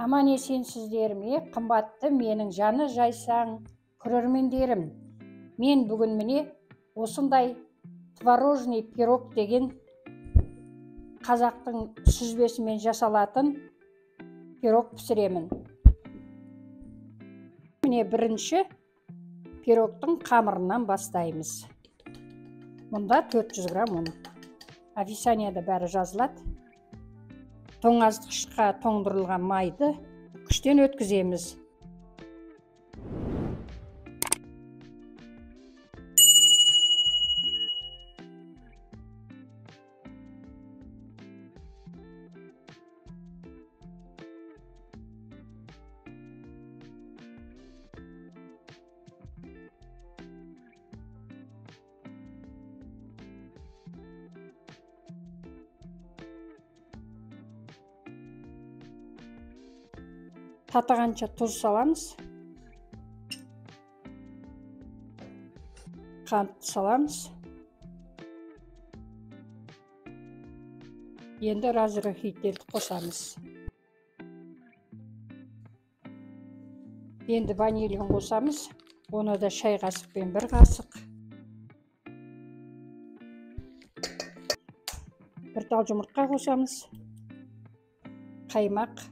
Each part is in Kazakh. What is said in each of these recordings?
Аман есенсіздер ме, қымбатты менің жаны жайсаң көрермендерім. Мен бүгін міне осындай творожный пирог деген қазақтың сүзбесімен жасалатын пирог пісіремін. Міне бірінші пирогтың қамырынан бастаймыз. Мұнда 400 грамм ұн. Описанияда бәрі жазылады. Тоңазытқышқа тоңдырылған майды күштен өткіземіз. Татығанша тұз саламыз, қант саламыз. Енді разрыхлительді қосамыз. Енді ванилин қосамыз. Оны да шай қасықпен бір қасық. Бір тал жұмыртқа қосамыз. Қаймақ.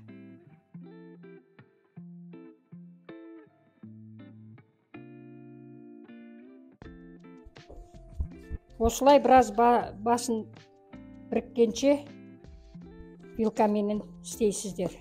Осылай біраз басын біріккенше вилкаменен істейсіздер.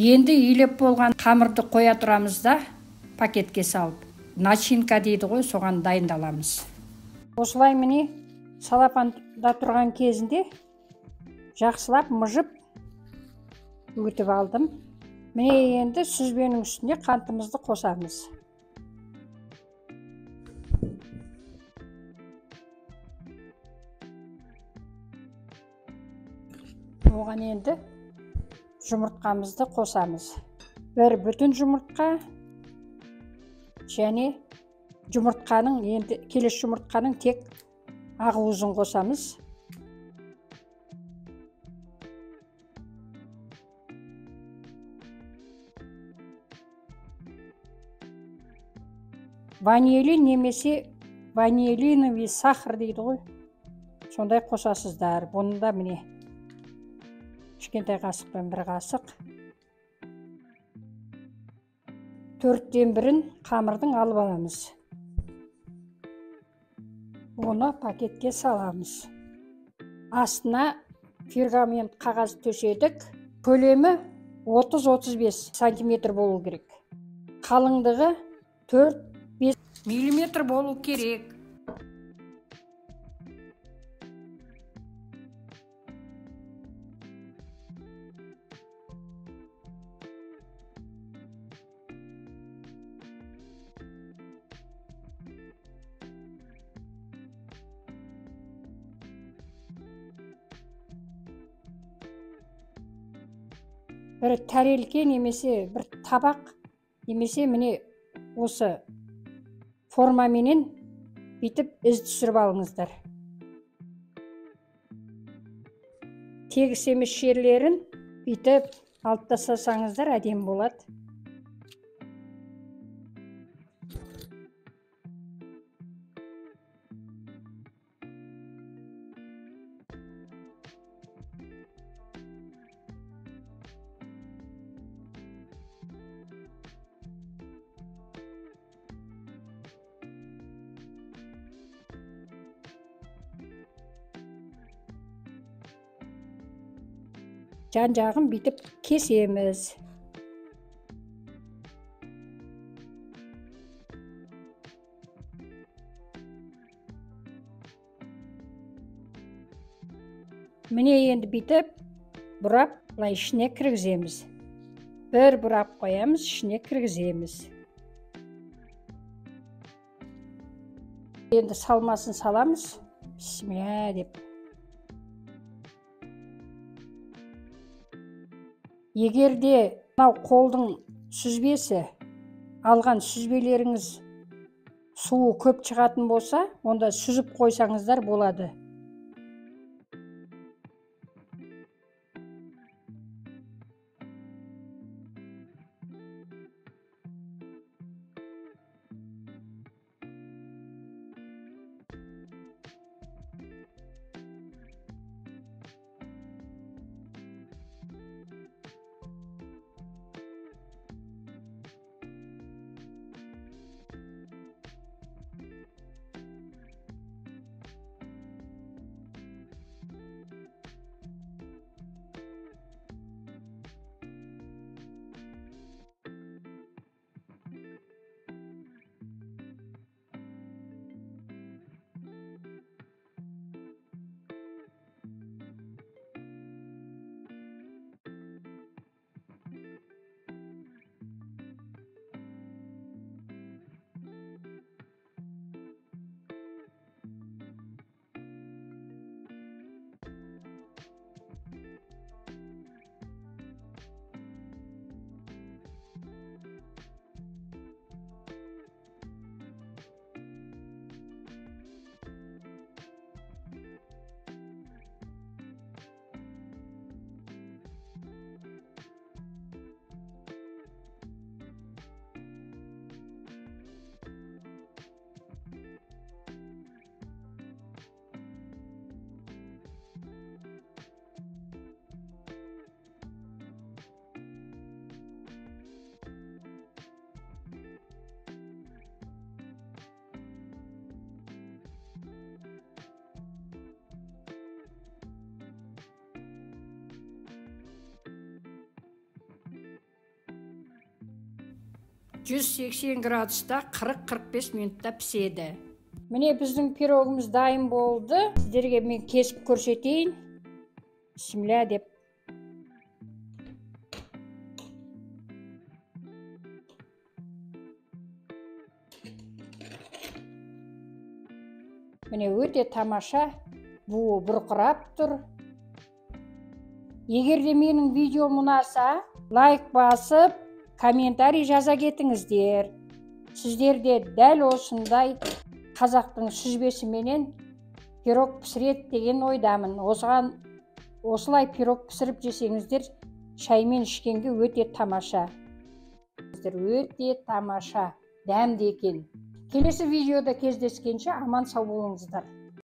Енді илеп болған қамырды қоя тұрамыз да пакетке салып, начинка дейді ғой, соған дайындаламыз. Осылай міне салапанда тұрған кезінде жақсылап мыжып өтіп алдым. Міне енді сүзбенің үстіне қантымызды қосамыз. Оған енді жұмыртқамызды қосамыз. Бір бүтін жұмыртқа және жұмыртқаның енді келесі жұмыртқаның тек ақуызын қосамыз. Ванилин немесе ванилиновый сахар дейді ғой, сондай қосасыздар. Бұны да міне кішкентай қасықпен бір қасық. 1/4 қамырдың алып аламыз. Оны пакетке саламыз. Астына пергамент қағаз төседік. Көлемі 30-35 сантиметр болу керек. Қалыңдығы 4-5 миллиметр болу керек. Бір тәрелке немесе бір табақ немесе міне осы формаменен бүйтіп із түсіріп алыңыздар. Тегіс емес жерлерін бүйтіп алып тастасаңыздар әдемі болады. Жан-жағын бүйтіп кесеміз. Міне енді бүйтіп бұрап былай ішіне кіргіземіз. Бір бұрап қоямыз, ішіне кіргіземіз. Енді салмасын саламыз. Бісміллә деп. Егер де мынау қолдың сүзбесі, алған сүзбелеріңіз суы көп шығатын болса, онда сүзіп қойсаңыздар болады. 180 градуста 40-45 минутта піседі. Міне біздің пирогымыз дайын болды. Сіздерге мен кесіп көрсетейін. Бісміллә деп. Міне өте тамаша, буы бұрқырап тұр. Егер де менің видеом ұнаса, лайк басып, комментарий жаза кетіңіздер. Сіздер де дәл осындай қазақтың сүзбесіменен пирог пісіреді деген ойдамын. Осыған осылай пирог пісіріп жесеңіздер, шаймен ішкенге өте тамаша. Өте тамаша, дәмді екен. Келесі видеода кездескенше аман сау болыңыздар.